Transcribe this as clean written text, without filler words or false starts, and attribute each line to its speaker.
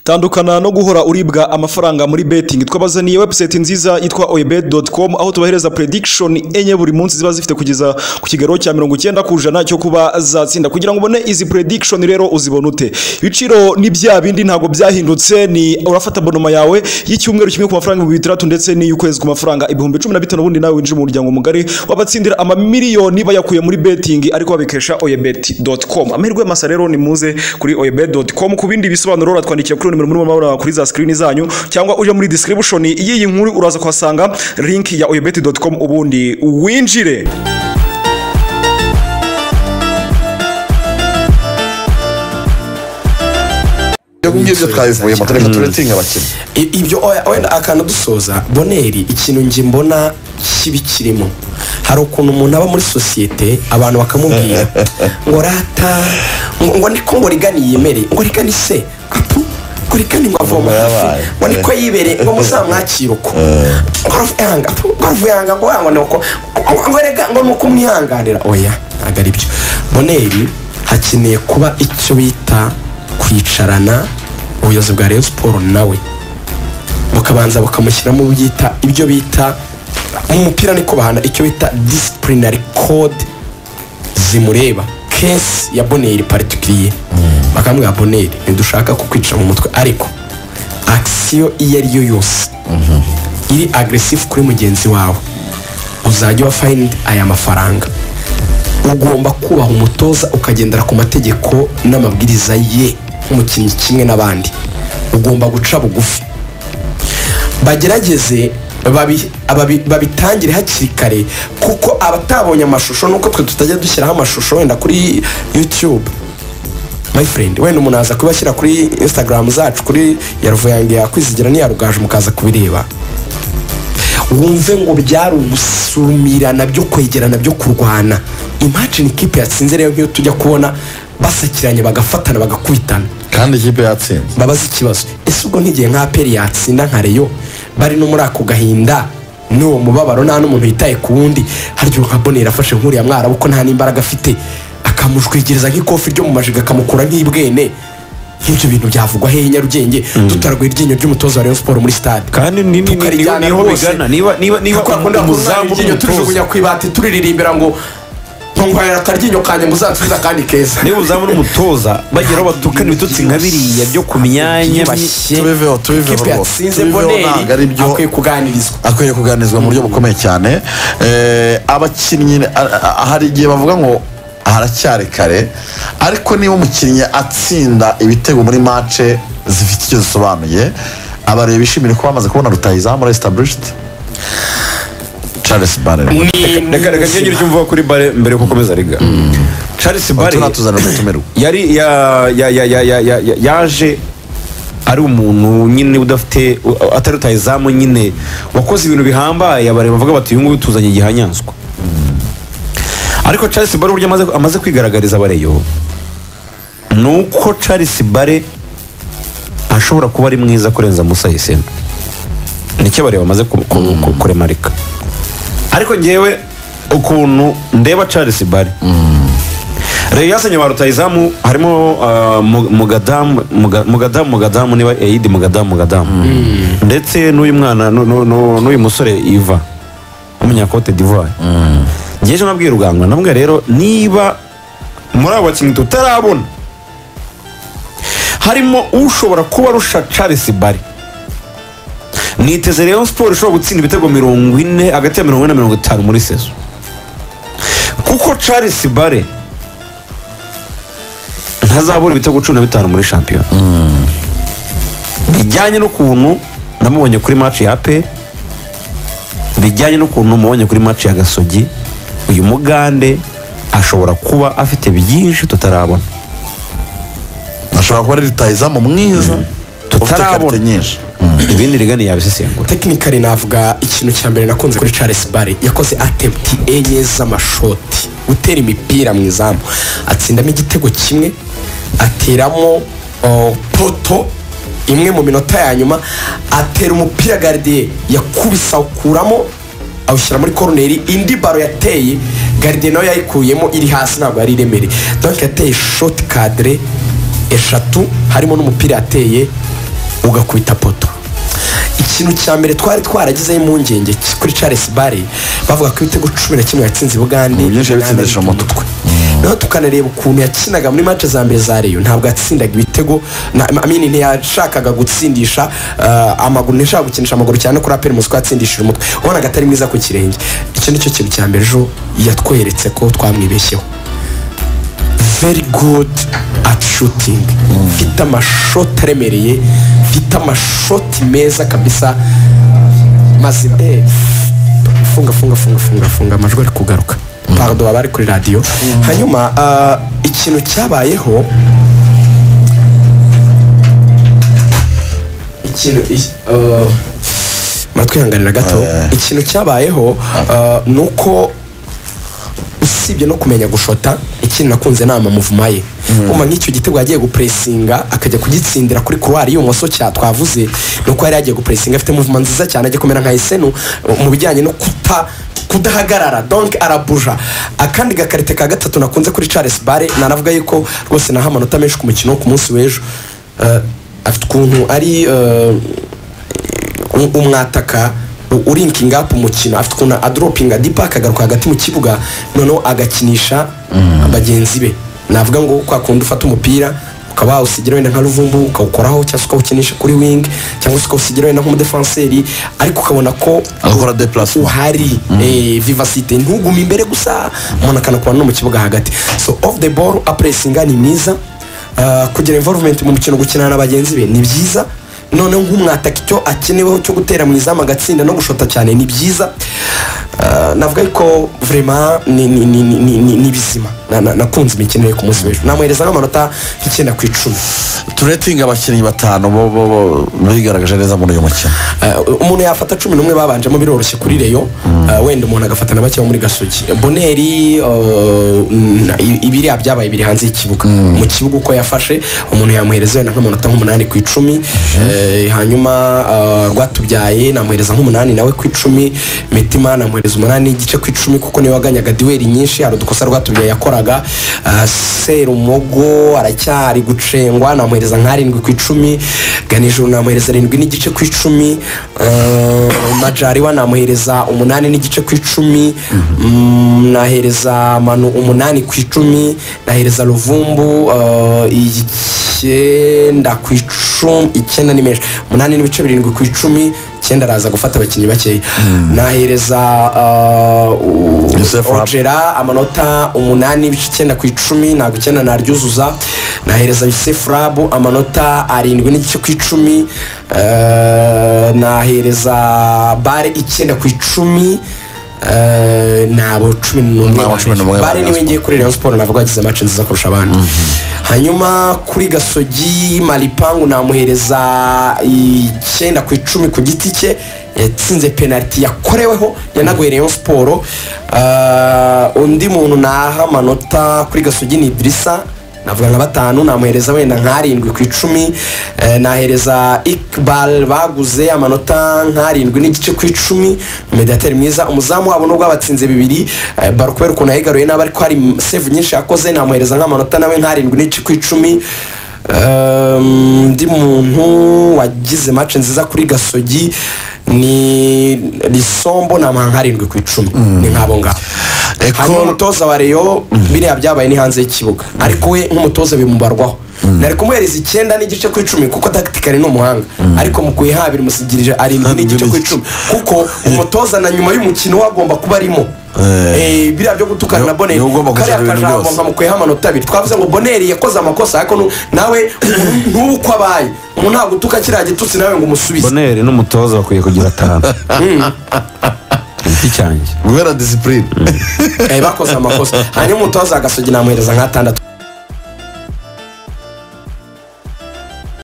Speaker 1: Tandukana no guhora uribwa amafaranga muri betting. Twabazaniye website nziza yitwa oyebet.com, aho tubahereza prediction enye buri munsi ziba zifite kugeza ku kigero cya 90% cyo kuba zatsinda. Kugira ngo ubone izi prediction rero uzibone ute? Ibiciro ni bya bindi, ntabwo byahindutse. Ni urafata bonoma yawe y'icyumweru kimwe ku mafaranga 6000 ndetse n'iy'ukwezi ku mafaranga 15,000, ubundi nawe winjira mu muryango mugari wabatsindira amamiliyoni bayakuye muri betting, ariko babikesha oyebet.com. Amahirwe masa rero ni muze kuri oyebet.com. Ku bindi bisobanuro uratwandikiye kuri nimero muri mabara kuri za screen zanyu, cyangwa uje muri description y'iyi nkuru uraza kuhasanga link ya oyebet.com, ubundi winjire.
Speaker 2: Ibyo twabivuyemo, tureka turetinga abakinnyi.
Speaker 3: Ibyo wenda akantu dusoza Boneri, ikintu njye mbona kibi kirimo, hari ukuntu umuntu aba muri sosiyete abantu bakamubwira ngo rata, ngo niko ngo Rigani yemere, ngo Rigani se apu, ngo Rigani ngo avoma hafi, ngo niko yibere, ngo muzamwakire uko, ngo aruvuyanga, ngo ngo nuko, ngo rega ngo nuko umwihanganira. Oya, ntabwo ari byo. Boneri, hakeneye kuba icyo bita kwicarana ubuyobozi bwa Rayon Sports nawe, bukabanza bukamushyiramo byita ibyo bita mu mupira niko bahana icyo bita disciplinary code zimureba. Case ya Boneri particulier, bakamubwira Boneri ntidushaka kukwica mu mutwe, ariko action iyo ari yo yose iri aggressive kuri mugenzi wawe uzajya uba fined aya mafaranga. Ugomba kubaha umutoza, ukagendera ku mategeko n'amabwiriza ye nk'umukinnyi kimwe n'abandi. Ugomba guca bugufi. Bagerageze babitangire hakiri kare, kuko abatabonye amashusho, nuko twe tutajya dushyiraho amashusho wenda kuri YouTube my friend, wenda umuntu aza kubashyira kuri Instagram zacu, kuri ya Ruvuyange ya Kwizigira n'iya Rugaju, mukaza kubireba. Wumve ngo byari ugusumirana byo kwegerana byo kurwana. Imagine ikipe yatsinze rero nk'iyo tujya kubona basakiranye bagafatana bagakubitana,
Speaker 2: kandi ikipe yatsinze.
Speaker 3: Babaza ikibazo, ese ubwo nk'igihe nka APR yatsinda nka Rayon bari no muri ako gahinda n'uwo mubabaro, nta n'umuntu yitaye ku wundi, harya nka Boneri afashe nk'uriya mwarabu ko nta n'imbaraga afite, akamujwegereza nk'ikofi ryo mu majiga, akamukura nk'ibwene. Nk'ibyo bintu byavugwa hehe Nyarugenge? Tutaraguye iryinyo ry'umutoza wa Rayon Sports muri stade,
Speaker 4: kandi niho bigana. Niba umuzamu
Speaker 3: turijugunya ku ibati turiririmbira ngo ntungwanira akaryinyo kanjye muzansubize akandi keza.
Speaker 4: Niba uzamu n'umutoza bageraho batukana ibitutsi nka biriya byo ku myanya,
Speaker 2: tubiveho
Speaker 3: yatsinze Boneri akwiye kuganirizwa,
Speaker 2: akwiye kuganirizwa mu buryo bukomeye cyane. Abakinnyi hari igihe bavuga ngo haracyari kare, ariko niba umukinnyi atsinda ibitego muri match zifite icyo zisobanuye, abareba bishimire ko bamaze kubona rutahizamu muri established Charles Bare.
Speaker 4: Reka ngire icyo mvuga kuri Bare mbere yo gukomeza Riga. Charles Bare yari yaje ari umuntu nyine udafite, atari rutahizamu nyine wakoze ibintu bihambaye, abareba bavuga bati uyu nguyu tuzanye igihanyanswa. Ariko Charles Bare uburyo amaze kwigaragariza abareyo, nuko Charles Bare ashobora kuba ari mwiza kurenza Musa Hussein. Nicyo bareba bamaze kuremarika. Ariko ngewe ukuntu ndeba Charles Bare, Rayon yasenye ba rutahizamu harimo Mugadamu niba Eid Mugadamu ndetse n'uyu mwana n'uyu musore Iva w'umunyakote d'Ivoire. Ngeje nabwiye Rugangwa, namwe rero niba muri abo bakinnyi tutarabona harimo ushobora kuba arusha Charles Bare, niteze Rayon Sports ishobora gutsinda ibitego 40, hagati ya 40 na 50 muri sezo, kuko Charles Bare ntazabura ibitego 15 muri shampiyona. Bijyanye n'ukuntu namubonye kuri match ya APR, bijyanye n'ukuntu namubonye kuri match ya Gasogi, uyu mugande ashobora kuba afite byinshi tutarabona.
Speaker 2: Ashobora kuba ari rutahizamu mwiza
Speaker 4: tutarabona
Speaker 2: nyinshi.
Speaker 4: Ibindi Rigani yabisesengura.
Speaker 3: Technically navuga ikintu cya mbere nakunze kuri Charles Bare, yakoze attempt enye z'amashoti, gutera imipira mu izamu, atsindamo igitego kimwe, ateramo poto imwe mu minota ya nyuma, atera umupira gardien yakubise awukuramo awushyira muri koroneri, indi baro yateye gardien nayo yayikuyemo iri hasi, ntabwo yari iremereye. Donc yateye shot cadre 3, harimo n'umupira yateye ugakubita poto. Ikintu cya mbere twari twaragizeho impungenge kuri Charles Bare, bavuga ko ibitego 11 yatsinze i Bugande
Speaker 2: Byinshi yabitsindisha umutwe.
Speaker 3: Naho tukanareba ukuntu yakinaga muri match za mbere za Rayon, ntabwo yatsindaga ibitego, amini ntiyashakaga gutsindisha amaguru, ntiyashakaga gukinisha amaguru cyane kuri APR Moscow yatsindishije umutwe, wabonaga atari mwiza ku kirenge. Icyo nicyo kintu cya mbere ejo yatweretse ko twamwibeshyeho. Very good at shooting, mfite amashoti aremereye, mfite amashoti meza kabisa mazima. Funga funga funga funga funga, amajwi ari kugaruka, pardon abari kuri radiyo. Hanyuma ikintu cyabayeho, ikintu muratwihanganira gato, ikintu cyabayeho ni uko usibye no kumenya gushota, ikintu nakunze nama muvuma ye umva nk'icyo gitego yagiye gupresinga akajya kugitsindira kuri couloir y'ibumoso cya twavuze, nuko yari yagiye gupresinga afite muvuma nziza cyane, ajya kumera nka Esenu mu bijyanye no kudahagarara, donc arabuja. Akandi gakarite ka gatatu nakunze kuri Charles Bare, nanavuga yuko rwose naha amanota menshi ku mukino ku munsi w'ejo. Afite ukuntu ari umwataka urinkinga up umukino, afite ukuntu adropinga deep akagaruka hagati mu kibuga, noneho agakinisha bagenzi be. Navuga ngo kwa kundi ufata umupira ukaba wawusigira wenda nka Ruvumbu ukawukoraho, cyangwa se ukawukinisha kuri wing, cyangwa se ukawusigira wenda nk'umudefanseri, ariko ukabona ko
Speaker 2: akora déplacement
Speaker 3: uhari, vivacité, ntugume imbere gusa, umuntu akanakubona no mu kibuga hagati. So off the ball apressinga ni mwiza, kugira involvement mu mukino, gukina na bagenzi be ni byiza. Noneho nk'umwataka icyo akeneweho cyo gutera mu izamu agatsinda no gushota cyane ni byiza. Navuga ko vraiment ni bizima. Nakunze imikino ye ku munsi w'ejo, namuhereza n'amanota nk'icyenda ku 10.
Speaker 2: Turetinga abakinnyi batanu bo bigaragaje neza muri uyu mukino.
Speaker 3: Umuntu yafata 11 babanjemo biroroshye kuri Rayon, wenda umuntu agafata na bake bo muri Gasogi. Boneri ibiriya byabaye biri hanze y'ikibuga, mu kibuga uko yafashe umuntu yamuhereza wenda nk'amanota nk'umunani ku 10. Hanyuma Rwatubyaye namuhereza nk'umunani nawe ku 10. Mitima namuhereza 8.5 ku 10 kuko niwe waganyaga duel nyinshi, hari udukosa Rwatubyaye yakoraga. Serumogo aracyari gucengwa, namuhereza nka 7 ku 10. Ganijuru namuhereza 7.5 ku 10. Majariwa namuhereza 8.5 ku 10. Nahereza Manu 8 ku 10. Nahereza Ruvumbu 9 ku 10, 9 ni menshi, 8.7 ku 10. 9 araza gufata abakinnyi bakeya. Nahereza Ojera amanota 8.9 ku 10, ntabwo 9 naryuzuza. Nahereza Yusuf Rabu amanota 7.5 ku 10. Nahereza Bare 9 ku 10. Nabo 11 Bare niwe ngiye kuri Rayon Sport, navuga yagize match nziza kurusha abandi. Hanyuma kuri Gasogi Malipangu namuhereza 9 ku 10 ku giti cye, yatsinze penalty yakoreweho yanaguye Rayon Sport. Undi muntu naha amanota kuri Gasogi ni Idrissa, navuga nka 5, namuhereza wenda nka 7 ku 10. Nahereza Iqbal baguze amanota nka 7.5 ku 10, mediateur mwiza. Umuzamu wabo nubwo abatsinze 2, Barukubera ukuntu yayigaruye nabi ariko hari save nyinshi yakoze, namuhereza nk'amanota nawe nka 7.5 ku 10. Undi muntu wagize match nziza kuri Gasogi ni Lisombo, namuha nka 7 ku 10. Ni nk'abo ngabo. Hanyuma umutoza wa Rayon biriya byabaye ni hanze y'ikibuga, ariko we nk'umutoza bimubarwaho. Nari kumuhereza 9.5 ku 10 kuko tactically ni umuhanga, ariko mu kuyihabira musigirije 7.5 ku 10 kuko umutoza na nyuma y'umukino wagomba kuba arimo. Biriya byo gutukana na Boneri kariya kajambo nkamukweho amanota 2. Twavuze ngo Boneri yakoze amakosa, ariko nawe ntuko abaye umuntu ntabwo utuka kiriya gitutsi nawe ngo umusubize.
Speaker 4: Boneri n'umutoza bakwiye kugira 5 cyanjye
Speaker 2: guhera discipline.
Speaker 3: Bakoze amakosa. Hanyuma umutoza Gasogi namuhereza nka 6.